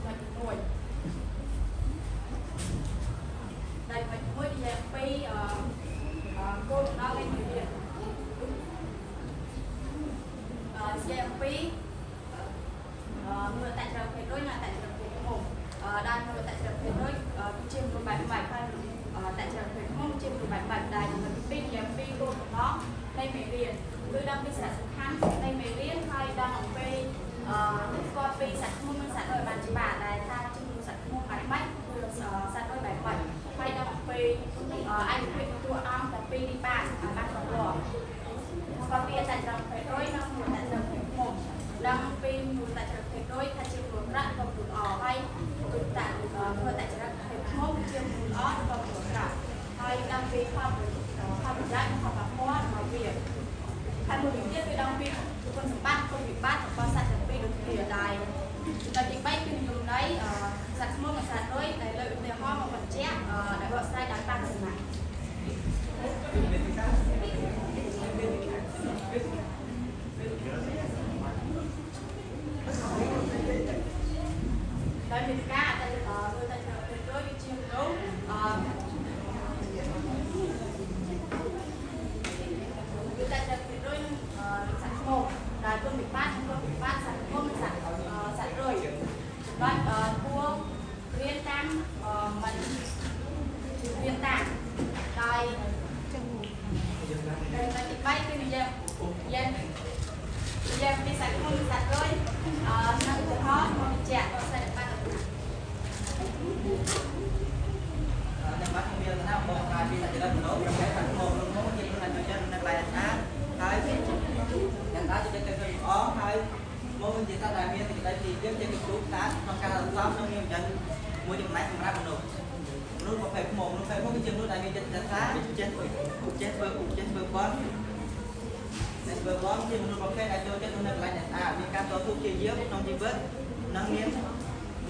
ចំណុចទី1ដែលចំណុចទី1និយាយអំពីអឺគោលបំណងនៃមេរៀននិយាយអំពីមនុស្សអត្តចរិតភេទរុយនិងអត្តចរិតភេទឃ្មុំដែលមនុស្សអត្តចរិតភេទរុយគឺជាមនុស្សបែបម៉េចហើយអត្តចរិតភេទឃ្មុំជាមនុស្សបែបម៉េចដែលចំណុចទី2និយាយអំពីគោលបំណងនៃមេរៀនគឺដឹងពីសារៈសំខាន់នៃមេរៀនហើយដឹងអំពីស្គាល់ពីសត្វឃ្មុំនិងសត្វរុយបានច្បាស់ដែលថាជាមនុស្សសត្វឃ្មុំបែបម៉េចគឺសត្វរុយបែបម៉េចហើយដឹងអំពីអាយុភាពតួអង្គទាំងពីរនេះបានឲ្យបានច្បាស់លាស់ស្គាល់ពីអត្តចរិតភេទរុយនិងអត្តចរិតភេទឃ្មុំដឹងពីមូលតចរិតភេទរុយថាជាមនុស្សអាក្រក់ឬក៏មនុស្សល្អហើយមូលតចរិតភេទឃ្មុំជាមនុស្សល្អឬក៏មនុស្សអាក្រក់ហើយដឹងពីផលប្រយោជន៍និងផលប៉ះពាល់របស់វាហើយមួយវិញទៀតគឺដឹងពីគុណសម្បត្តិគុណវិបត្តិរបស់សត្វទាំងពីរដូចគ្នាដែរចំណុចទី3គឺនិយមន័យសត្វឃ្មុំនិងសត្វរុយដែលលើកឧទាហរណ៍មកបញ្ជាក់ដែលបកស្រាយដោយបានសំណាក់ ដោយមានការតែមើលតែច្រកទៅដូចវាជាមនុស្សវាតែច្រកទៅដូចនឹងសត្វឃ្មុំដែលគុណវិបត្តិគុណវិបត្តិសត្វឃ្មុំនិងសត្វរុយចំណុចគួររៀនតាមមិនរៀនតាមដោយចំណុចទី3គឺនិយាយនិយាយនិយាយពីសត្វឃ្មុំនិងសត្វរុយនិងឧទាហរណ៍មកបញ្ជាក់បកស្រាយបានដល់ អ្នកបាត់មានលក្ខណៈបកស្រាយពីសច្ចរិតមនុស្សប្រភេទសត្វឃ្មុំមនុស្សឃ្មុំជាមនុស្សដែលចូលចិត្តនៅកន្លែងស្អាតហើយអ្នកដែលចូលចិត្តទៅល្អហើយឃ្មុំជាសត្វដែលមានសេចក្តីព្យាយាមចេះទទួលស្អាតក្នុងការសន្សំនិងមានចំណិនមួយចំណែកសម្រាប់មនុស្សមនុស្សប្រភេទឃ្មុំមនុស្សប្រភេទឃ្មុំគឺជាមនុស្សដែលមានចិត្តស្អាតចេះធ្វើចេះធ្វើចេះធ្វើបន់អ្នកធ្វើបន់ជាមនុស្សប្រភេទដែលចូលចិត្តនៅកន្លែងស្អាតមានការតស៊ូព្យាយាមក្នុងជីវិតនិងមាន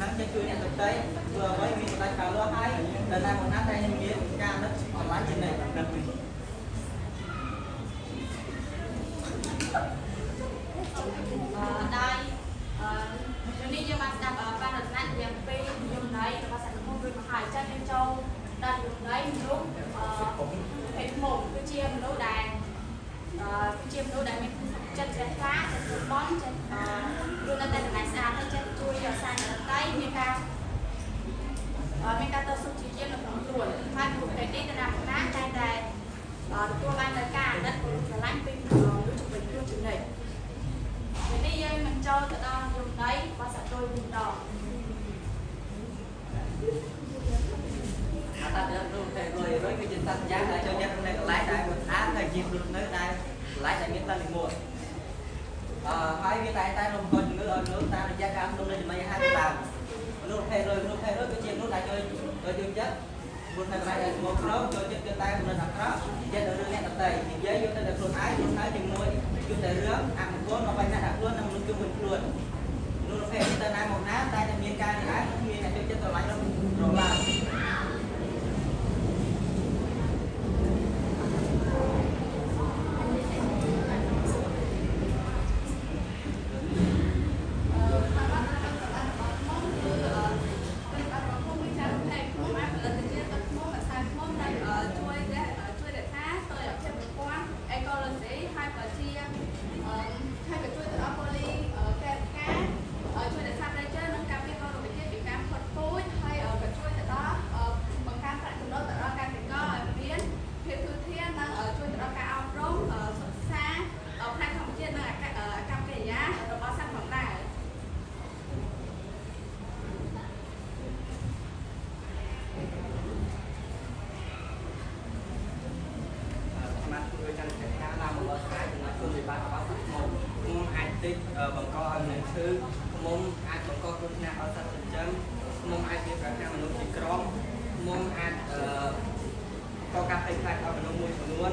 នឹងចេះជួយអ្នកដទៃធ្វើអ្វីមានកម្លាំងច្បាស់លាស់ហើយដល់ណាមកណាតែមានការនឹកស្រឡាញ់ជានិច្ច ដោយនេះយើងបានស្ដាប់បានរតនៈនិយាយអំពីនិយមន័យរបស់សត្វឃ្មុំរួចមកហើយចឹងយើងចូលដល់និយមន័យមនុស្សភេទឃ្មុំគឺជាមនុស្សដែលមានចិត្តជ្រះថ្លាចិត្តធ្វើបន់ចិត្តរស់នៅតែកន្លែងស្អាតហើយចិត្តជួយរក្សាអ្នកដទៃមានការតស៊ូជាយាមនៅក្នុងខ្លួនហើយមនុស្សភេទនេះទៅណាមកណាតែតែទទួលបាននូវការអាណិតគោរពស្រឡាញ់ពីមនុស្សជំនាញខ្លួនជានិច្ច ពេលនេះយើងនឹងចូលទៅដល់និយមន័យរបស់សត្វរុយវិញម្ដង អត្តចរិតមនុស្សប្រភេទរុយរុយគឺជាសត្វយ៉ាងដែលចូលចិត្តនៅកន្លែងដែលស្អាតហើយជាមនុស្សនៅដែលកន្លែងដែលមានក្លិនលាមកហើយវាតែងតែរំកជំងឺឲ្យមនុស្សតាមរយៈការផ្ទុំនៅចំណីអាហារជាដើមមនុស្សប្រភេទរុយមនុស្សប្រភេទរុយគឺជាមនុស្សដែលចូលចូលចិត្តរស់នៅកន្លែងដែលស្មោកគ្រោកចូលចិត្តគិតតែមនុស្សអាក្រក់និយាយដល់រឿងអ្នកដទៃនិយាយយកទៅតែខ្លួនឯងរស់នៅជាមួយជួបតែរឿងអមង្គលមកបញ្ញត្តិដាក់ខ្លួននិងមនុស្សជុំវិញខ្លួនមនុស្សប្រភេទនេះទៅណាមកណាតែតែមានការនិយាយនិងមានអ្នកចូលចិត្តស្រឡាញ់រឡើយ ความว่าการสำคัญของឃ្មុំគឺប្រតិបត្តិរបស់ឃ្មុំមានច្រើនផ្នែកឃ្មុំអាចផលិតជាទឹកឃ្មុំម្សៅឃ្មុំដែលជួយជួយរក្សាតុល្យភាពប្រព័ន្ធអេកូឡូស៊ីហើយក៏ជាហើយក៏ជួយទៅដល់ប៉ូលីកែផ្កាជួយរក្សាព្រៃឈើនិងការពាររុក្ខជាតិពីការផុតពូជហើយក៏ជួយទៅដល់បង្កើនប្រាក់ចំណូលទៅដល់កសិករឲ្យមានភាពធូរធារនិងជួយទៅដល់ការអប់រំសិក្សាផ្នែកធម្មជាតិនិងអាកប្បកិរិយារបស់សត្វផងដែរ ស្មាតធ្វើចន្ទកិច្ចការឡើងមកស្រាយចំណុចគុណវិបត្តិរបស់សត្វឃ្មុំឃ្មុំអាចតិចបង្កឲ្យមនុស្សឈឺឃ្មុំអាចបង្កគ្រោះថ្នាក់ដល់សត្វចិញ្ចឹមឃ្មុំអាចវាប្រហារមនុស្សជាក្រុមឃ្មុំអាចកការភ័យខ្លាចដល់មនុស្សមួយចំនួន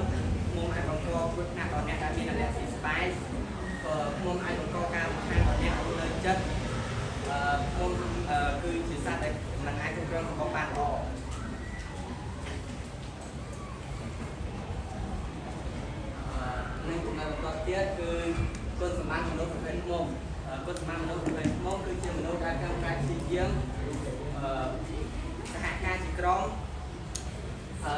ឃ្មុំអាចបង្កគ្រោះថ្នាក់ដល់អ្នកដែលមានអាឡែស៊ីស្បែកឃ្មុំអាចបង្កការរំខានដល់អ្នករស់នៅចិត្តឃ្មុំគឺជាសត្វដែលមិនអាចគ្រប់គ្រងរបស់បានល្អ និងចំណុចបន្តទៀតគឺគុណសម្បត្តិមនុស្សប្រភេទឃ្មុំគុណសម្បត្តិមនុស្សប្រភេទឃ្មុំគឺជាមនុស្សដែលខំប្រែងព្យា យាមអឺសហការជាក្រុមអឺ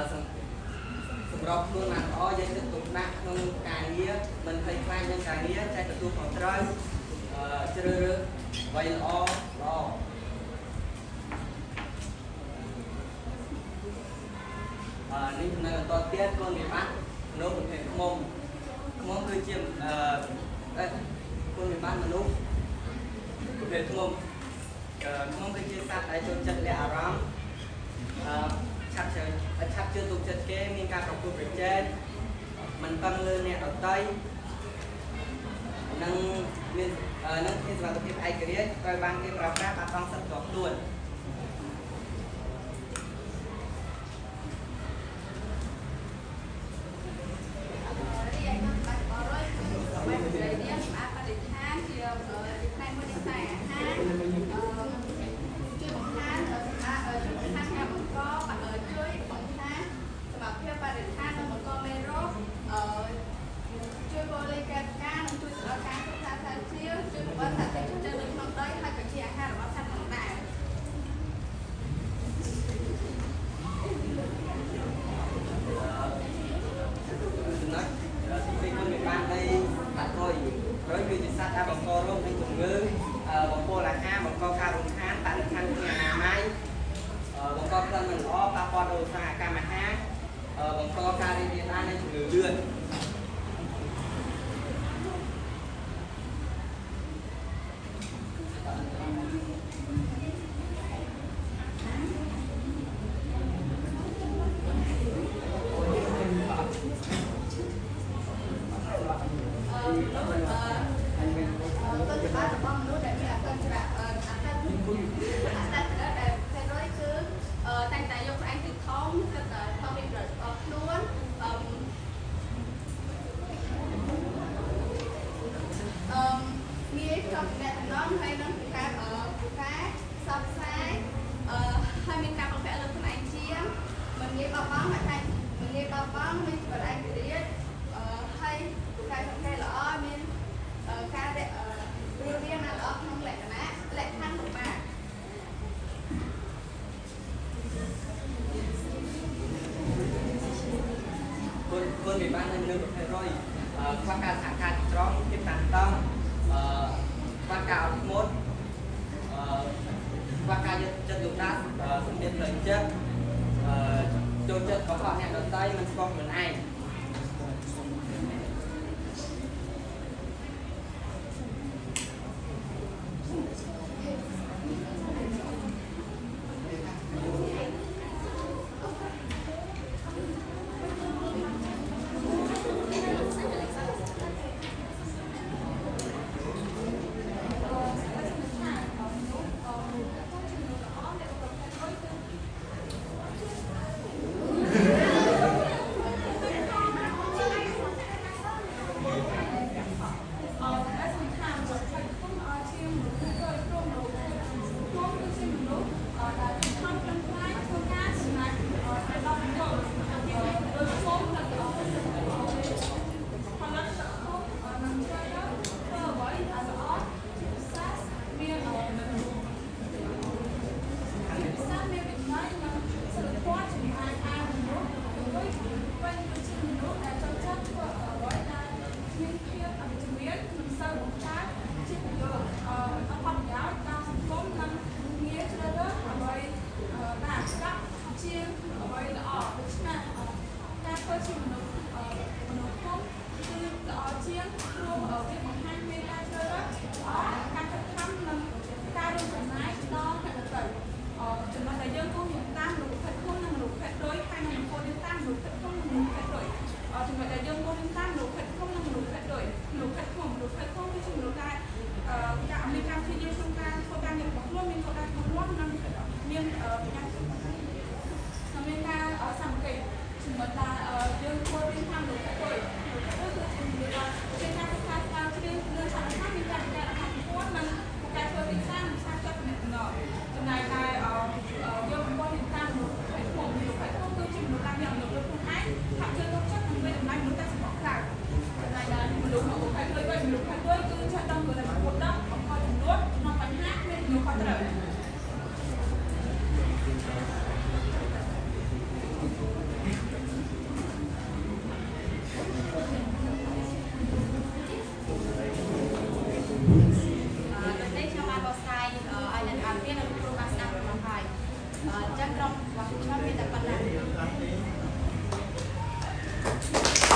សម្របខ្លួនបានល្អយកចិត្តទុកដាក់ក្នុងការងារមិនភ័យខ្លាចនឹងការងារចេះទទួលខុសត្រូវអឺជ្រើសរើសអ្វីល្អល្អអឺនេះនៅបន្តទៀតគុណវិបត្តិមនុស្សប្រភេទឃ្មុំឃ្មុំគឺជាអឺគុណវិបត្តិមនុស្សប្រភេទឃ្មុំឃ្មុំគឺជាសត្វដែលចូលចិត្តលាក់អារម្មណ៍អឺឆាប់ជឿឆាប់ជឿទុកចិត្តគេមានការប្រកួតប្រជែងមិនពឹងលើអ្នកដទៃនិងមាននិងមានសមត្ថភាពឯករាជ្យត្រូវបានគេប្រើប្រាស់បាត់បង់សិទ្ធិផ្ទាល់ខ្លួន។ រីឯគុណវិបត្តិរបស់រុយគឺបែបសរីរាង្គសម្អាតបរិស្ថានជាជាផ្នែកមួយនៃខ្សែអាហារអឺជួយបង្កើនសម្អាតជួយបង្កើនការបង្កជួយបង្កើនសមត្ថភាពបរិស្ថាននិងបង្កមេរោគអឺជួយបរិការការនិងជួយដល់ការសិក្សាស្រាវជ្រាវជួយបង្កើនសត្វចិញ្ចឹមនៅក្នុងដីហើយក៏ជាអាហាររបស់សត្វផងដែរ។ ចំណុចទី2គុណវិបត្តិនៃសត្វរុយរុយគឺជាសត្វដែលបង្ករោគនិងជំងឺបំពុលអាហារបង្កការរំខានបរិស្ថានគ្មានអនាម័យបង្កក្លិនមិនល្អប៉ះពាល់ដល់ឧស្សាហកម្មអាហារបង្កការរីករាលដាលនៃជំងឺលឿន។ អឺអឺគុណវិបត្តិរបស់មនុស្សដែលមានអត្តចរិតអត្តអត្តចរិតដែលផ្សេងរុយគឺតែងតែយកខ្លួនឯងទៅធំគិតតែផលប្រយោជន៍របស់ខ្លួនអឺអឺងាយចង់តំណតំណងហើយនឹងពូកែពូកែផ្សព្វផ្សាយអឺហើយមានការពឹងពាក់លើខ្លួនឯងជាងមិនងាយបោះបង់ហើយតែមិនងាយបោះបង់មានជីវិតឯករាជ្យអឺហើយពូកែសង្កេតល្អមានការរៀបរៀងបានល្អក្នុងលក្ខណៈលក្ខខណ្ឌពិបាក។ គុណវិបត្តិនៃមនុស្សប្រភេទរុយខ្វះការសហការទីត្រង់ភាពតានតឹងអឺខ្វះការអត់ធ្មត់អឺខ្វះការយកចិត្តទុកដាក់សម្ពាធផ្លូវចិត្តអឺចូលចិត្តកុហកអ្នកដទៃមិនស្គាល់ខ្លួនឯង។